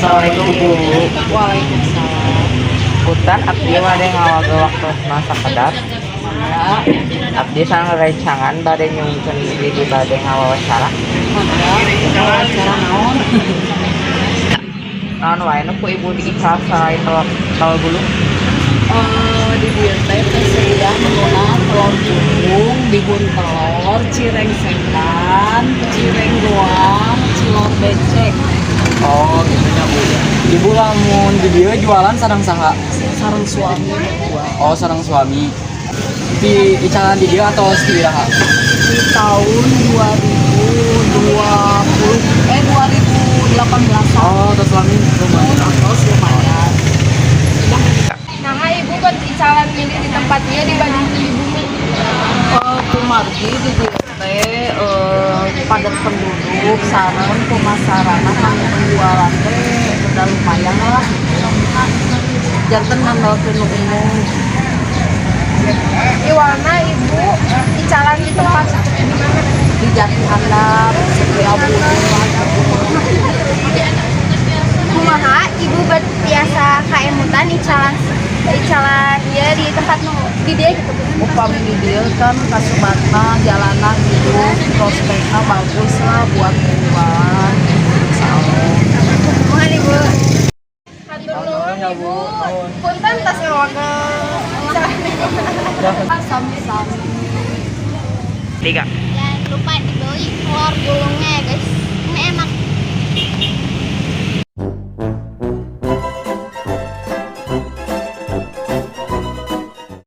Assalamualaikum, Bu. Waalaikumsalam. Punten, abdi bade ngawagel waktosna sakedap. Mangga. Abdi sareng rerencangan bade nyungkeun diri bade ngawawancara. Mangga. Wawancara naon? Naon wae nu ku Ibu diical selain telur telur gulung? Di dieu teh tersedia menuna telur gulung, bihun telur, cireng setan, cireng goang, cilor becek. Oh, gitu nya, Bu. Ibu lamun di dieu jualan sareng saha? Sareng suami berdua. Oh, sareng suami. Di icalan di dieu atau di iraha? Di tahun 2020, eh, 2018. Oh, terus lami lumayan. Terus lumayan. Nah, Ibu kan icalan milih di tempat ieu dibanding di bumi? Kumargi di dieu teh padat penduduk sareng pemasaranna kanggo penjualan teh udah lumayan lah gitu. Janten ngandalkeun nu umum. Iwalna Ibu icalan di tempat seperti di mana? Di Jati Handap, Setiabudi. Kumaha Ibu bet tiasa kaemutan icalan icalan ieu di tempat nu di dieu gitu, Bu? Upami di dieu kan kasebatna jalanan gitu, prospeknya bagus lah buat penjualan, insyaallah. Kumaha, Ibu? Hatur nuhun, Ibu. Punten tos ngawagel. Sami-sami. Tiga. Jangan lupa dibeli telur gulungnya ya, guys. Ini enak.